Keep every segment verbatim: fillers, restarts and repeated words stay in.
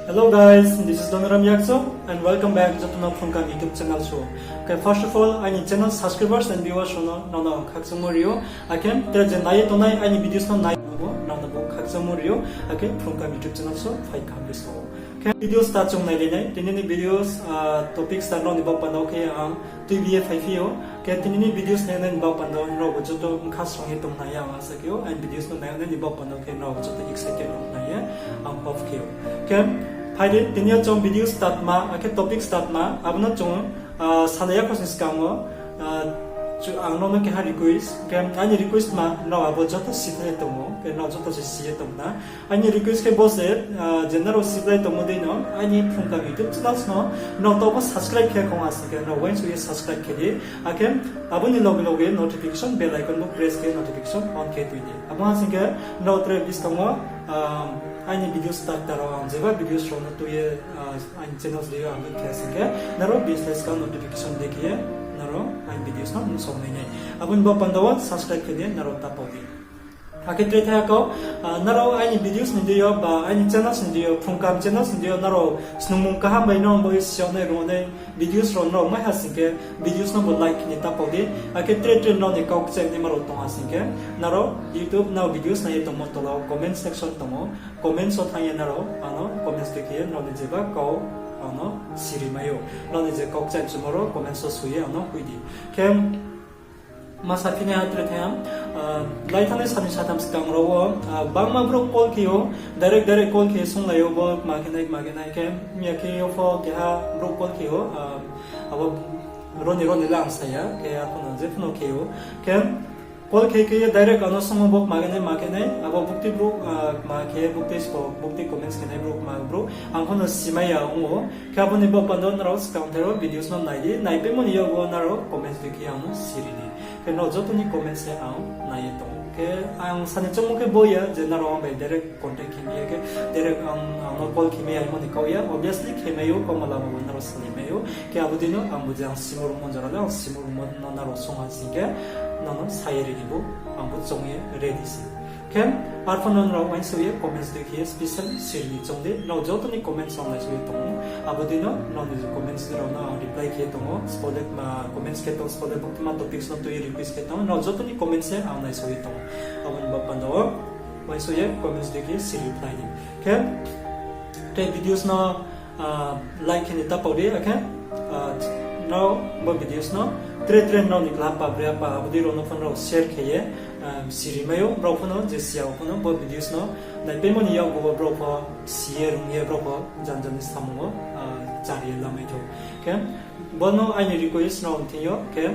Hello guys, this is Donoram Yakso and welcome back joto no Phrungkam YouTube channel so. Okay, first of all, aini channel subscribers and viewers no, no, no, khakchangmo rio. Akhe tre je nai tongnai aini videos no nai bo, no, no, bo khakchangmo rio. Akhe Phrungkam YouTube channel so, phai kaham ri so. Okay, videos ta chung nai le nai. Tini ni videos, ah, topics ta no ni bo panda khe ang tui biye phai phi ou. Khe tini ni videos nai nai ni bo panda no bo joto mkha song ye tong nai ang asa khe ou. And videos no nai nai ni bo panda khe no bo joto excited tong nai ye ang hope khe ou. Khe phai di, tini yo chung video start ma, akhe topic start ma, abo no chung, ah, salai ya kho sni skang wo, ah, chu-, ang no no keha request, khe aini request ma, no abo joto si ye tong ou, khe no joto se si ye tong na. Aini request khe bo se, ah, je nrao subscribe tongmo dei no, aini Phrungkam YouTube channels no, nrao to bo subscribe khe khong asing khe, nrao uaingsouh ye subscribe khe di. Akhe abo ni loge loge notification bell icon bo press khe notification on khe tui di. Abo asing khe nrao tre bis tongmo, ah, aini videos tak taro ang jeba videos rao no tui ye, ah, aini channels dei yo upload khe asing khe, nrao bis lai skang notification dei khe ye, nrao aini videos no nuhsao nai nai. Abo ni bo panda wo subscribe khe di, nrao ta pau di. Akhe tre thai kau, ah, nrao aini videos ni dei yo, ba aini channels ni dei yo, Phrungkam channels ni dei yo, nrao snungmung kaham bai no bo si yag nai rung nai videos rao nrao mai ha sing khe, videos no bo like ni ta pau di. Akhe tre tre nrao ni kau kchai ni ma rao tong ha sing khe, nrao YouTube nrao videos nai ye tongmo tola wo comment section tong ou, comments wo thanng ye nrao, ano comments dei khe ye nrao ni jeba kau, ano siri mai ou. Nrao ni je kau kchai chumo rao comments wo sui ye ano hoih di. Khe, Masa phi nai ha tre thai ha, ah, lai thanngnai sani satham skang rao wo, ah, bangma brouh call khe ou, direct direct call khe ye sunglai ou bo, ma khe nai, ma khe nai khe, miya khe yo pho keha brouh call khe ou, ah, abo roni roni le ang sa ya, khe arphuh no je phuno khe ou, khe call khe khe ye direct ano sung ou bo ma khe nai, ma khe nai, abo buktui brouh, ah, ma khe buktui sbo, buktui comments khe nai brouh, ma brouh, ang pho no simai ya ong ou, Khe abo ni bo panda nrao skang thai rao videos no nai di, naipaimo ni yakgu wo nrao comments dei khe ang no siri di. Khe nrao joto ni comments se ang nai ye tong ou. Khe ang sani choungmo khe bo ya je nrao ang bai direct contact khe mi ya khe, direct ang, ang no call khe mi ya hingmo ni kau ya, obviously khe mai ou, kauma lama bo nrao salai mai ou. Khe abo dei no ang bo je ang simo rungmo jora le ang simo rungmo no nrao sung ha sing khe, nrao no sa ye ri di bo, ang bo choung ye ready se. Khe, arphuh no nrao uaingsouh ye comments dei khe ye special siri ni choung di. Nrao joto ni comments ang naisouh ye tong ou. Abo dei no, nrao ni comments rao no ang reply khe tong ou. Spole, ah, comments khe tong, spole bo ma topics no tui ye request khe tong ou. Nrao joto ni comments se ang naisouh ye tong ou. Abo ni bo panda wo, uaingsouh ye comments dei khe ye siri reply di. Khe, tre videos no, ah, like khe ni ta pau di, akhe, ah, nrao bo videos no tre tre nrao ni kla pa, bre pa, abo dei rao no pho nrao share khe ye, ah, siri mai ou, brao pho no, je si ya pho no, bo videos no naipaimo ni yakgu wo brao pho si ye rung ye, brao pho jan jan ni samung wo, ah, chari ye lamai thou. Khe, bo no aini request nrao thing yo, khe,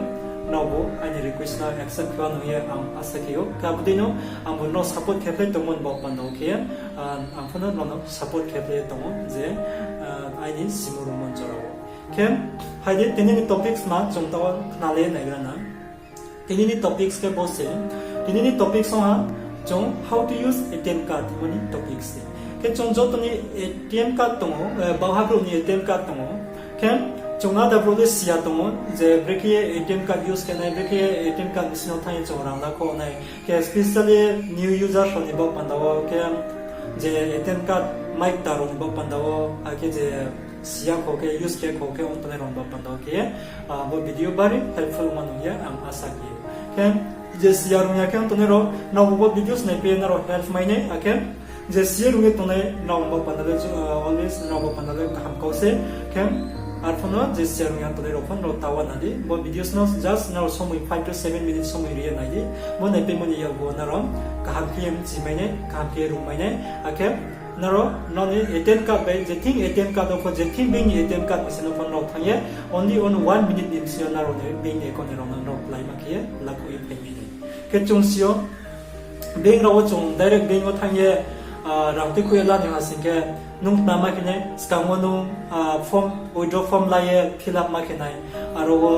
nrao bo aini request no accept khe nung ye ang asa khe ou. Khe abo dei no, ang bo no support khe phlai tongmo ni bo panda wo khe, ah, ang pho no nrao no support khe phlai tong ou je, ah, aini simo rungmo jora wo. Khe, phai di, tini ni topics ma chung taoh wo khna le naigra na. Tini ni topics khe bo se, tini ni topics ong ha, chung how to use A T M card hingmo ni topics se. Khe chung joto ni A T M card tong ou, eh, bauha brouh ni A T M card tong ou. Khe chung ada brouh le si ya tong ou, je brekhe ye A T M card use khe nai, brekhe ye A T M card machine no thanng ye chung rang la kho nai. Khe specially new users rao ni bo panda wo, khe je A T M card mai kta rao ni bo panda wo, akhe je si ya kho khe, use khe kho khe, ong tongnai rao ni bo panda wo khe, ah, bo video bari helpful ma nung ye ang asa khe. Khe je si ya rung ya khe ong tongnai rao, nrao bo videos naipai ye nrao help mai nai, akhe je si ye rung ye tongnai rao ni bo panda le, ah, always nrao bo panda le kaham kau se. Khe arphuh no je si ya rung ya tongnai rao pho nrao tawa na di. Bo videos no just nrao somoi five to seven minutes somoi ri ye nai di. Bo naipaimo ni yakgu wo nrao kaham khe ye mchi mai nai, kaham khe ye rung mai nai. Akhe nrao, nrao ni A T M card bai, je thing A T M card no pho, je thing bank ni A T M card machine no pho nrao thanng ye, only on one minute ni bsing yo nrao ni bank ni account ni rao no nrao kláima khe ye, lakhouh ye phai mai nai. Khe chung si yo, bank rao wo chung direct bank wo thanng ye, ah, rang tuikhuh ye la ni ha sing khe, nung tma ma khe nai, skang wo nung, ah, form, withdraw form la ye fill up ma khe nai, aro wo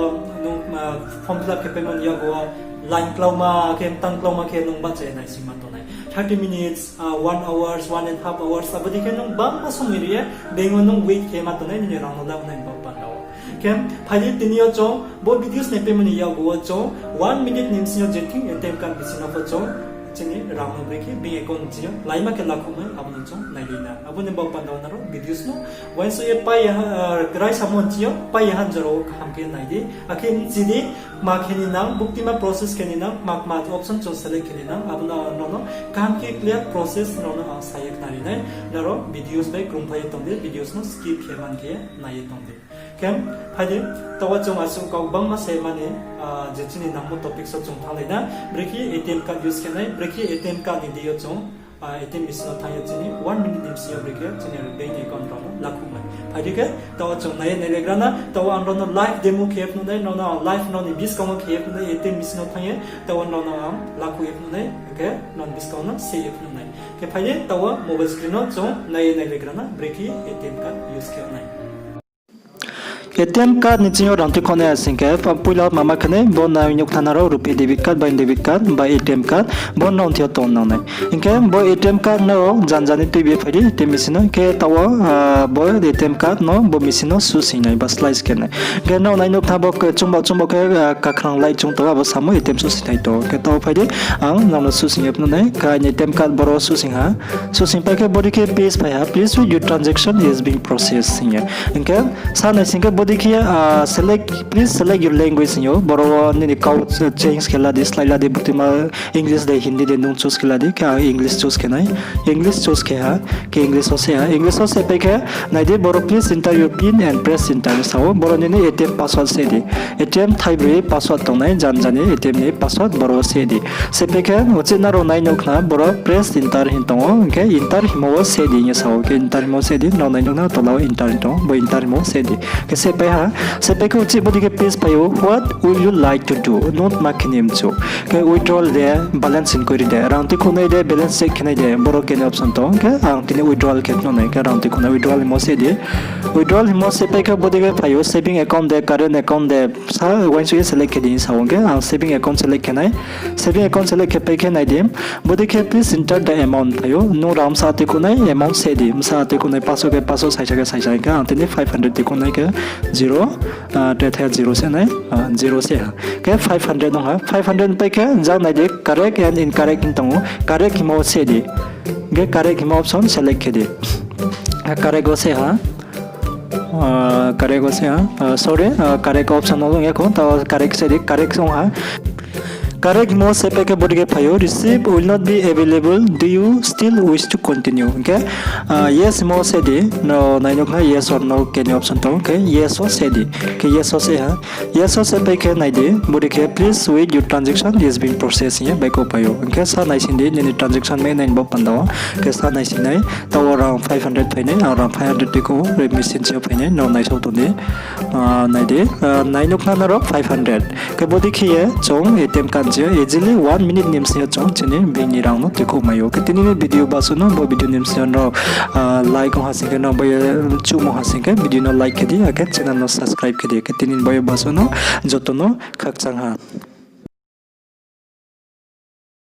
nung, ah, form fill up khe paimo ni yakgu wo line klauma khe, mtang klauma khe nung bahcha ye naising ma tongnai. Thirty minutes, ah, one hours, one and half hours, abo dei khe nung bangma somoi ri ye, bank wo nung wait khe ma tongnai, nini rang no la nai bo panda wo. Khe phai di tini yo chung, bo videos naipaimo ni yakgu wo chung, one minute ni bsing yo je thing A T M card machine no pho chung, Chini rang no brekhe bank account ni sing yo laima khe lakhuh mai, abo no chung nailai na. Abo ni baoh panda wo nrao videos no uaingsouh ye pai ya ha, ah, raisamo ni sing yo pai ya ha jora wo kaham khe nai di. Akhe bchi di, kma khe ni nang, buktima process khe ni nang, kma kma option chung select khe ni nang, abo no nrao no kaham khe clear process nrao no ang sa ye khnari nai. Nrao videos bai krungphlai ye tong di, videos no skip khe man khe nai ye tong di. Khe phai di, taoh wo chung asuh kau gbangma se mani, ah, je chini nangmo topic so chung thannglai na, brekhe A T M card use khe nai, brekhe A T M card ni deing yo chung, ah, A T M machine no thanng ye chini one minute ni bsing yo brekhe chini bank account rao no lakhuh mai. Phai di khe, taoh wo chung nai ye nailaigra na, taoh wo ang nrao no live demo khe ye phnuh nai, nrao no live nrao ni buskang wo khe ye phnuh nai, A T M machine no thanng ye, taoh wo nrao no ang lakhuh ye phnuh nai, khe nrao ni buskang no se ye phnuh nai. Khe phai di, taoh wo mobile screen no chung nai ye nailaigra na, brekhe A T M card use khe nai. A T M card ni sing yo rang tuikhouh nai ha sing khe, pa-, poila mama khe nai, bo nai nuh khna nrao rupee debit card, bai debit card, bai A T M card, bo nrao thing yo tong nang nai. Hing khe bo A T M card no janja ni tuibi phai di, A T M machine no, hing khe taoh wo, ah, bo A T M card no bo machine no susing nai, ba slice khe nai. Hing khe nrao nai nuh khna bo khe chungba chungba khe, ah, kakhrang light chung tong, abo samo A T M susing nai tong. Hing khe taoh phai di, ang nrao no susing ye phnuh nai, khe aini A T M card boro susing ha. Susing pai khe bodei khe page phai ha, "Please wait, your transaction is being processed," hing ye. Hing khe sa nai sing khe bodei khe, ah, select, "Please select your language," hing ou. Boro wo nini kau change khe la di, slái la di, buktima English de, Hindi de nung choose khe la di, khe ang English choose khe nai. English choose khe ha, khe English wo se ha. English wo se pai khe nai di boro, "Please enter your pin and press enter," sa ou. Boro nini A T M password se di. A T M thaibroi password tong nai, janja ni A T M ni password boro wo se di. Se pai khe uchih nrao nai nuh khna boro press enter hing tong ou, hing khe enter hingmo wo se di hing ye sa ou, khe enter hingmo wo se di, nrao nai nuh khna tola wo enter hing tong ou, bo enter hingmo wo se di. Khe se pai ha, se pai khe uchih bodei khe page phai ou, "What would you like to do?" Nung tma khe ni mchu. Khe withdrawal de, balance increase de, rang tuikhouh nai de, balance check khe nai de, boro khe ni option tong, khe ang tini withdrawal khe phnuh nai, khe rang tuikhouh nai withdrawal hingmo se di. Withdrawal hingmo se pai khe bodei khe phai ou, saving account de, current account de, sa uaingsouh ye select khe di sa ou, khe ang saving account select khe nai. Saving account select khe pai khe nai di, bodei khe, "Please enter the amount," phai ou, nung rang bsa tuikhouh nai amount se di, bsa tuikhouh nai paso khe paso, saisa khe saisa, hing khe ang tini five hundred tuikhouh nai khe zero, ah, tre thai zero se nai, ah, zero se ha. Khe five hundred nung ha, five hundred pai khe jang nai di correct and incorrect hing tong ou, correct hingmo wo se di. Khe correct hingmo option select khe di. Ah, correct wo se ha. Ah, correct wo se ha. Ah, sorry, ah, correct option no ong ya khou, taoh correct se di, correct ong ha. Correct hingmo se pai khe bodei khe phai ou, "Receipt will not be available. Do you still wish to continue?" Hing khe, ah, yes hingmo se di, nrao nai nuh khna yes or no khe ni option tong, khe yes wo se di, khe yes wo se ha. Yes wo se pai khe nai di, bodei khe, "Please wait, your transaction is being processed," hing ye baihkhouh phai ou. Hing khe sa naising di, nini transaction mai nai ni bo panda wo. Khe sa naising nai, taoh wo rang five hundred phai nai, ang rang five hundred tuikhouh ou, re machine sing yo phai nai, nrao naisao tong di. Ah, nai di, ah, nai nuh khna nrao five hundred. Khe bodei khe ye chung A T M card ni sing yo easily one minute ni bsing yo chung chini bank ni rang no tuikhouh mai ou. Khe tini ni video basuh no, bo video ni bsing yo nrao, ah, like ong ha sing khe, nrao bo ye chuhmo ha sing khe video no like khe di, akhe channel no subscribe khe di. Khe tini ni bo ye basuh no joto no khakchang ha.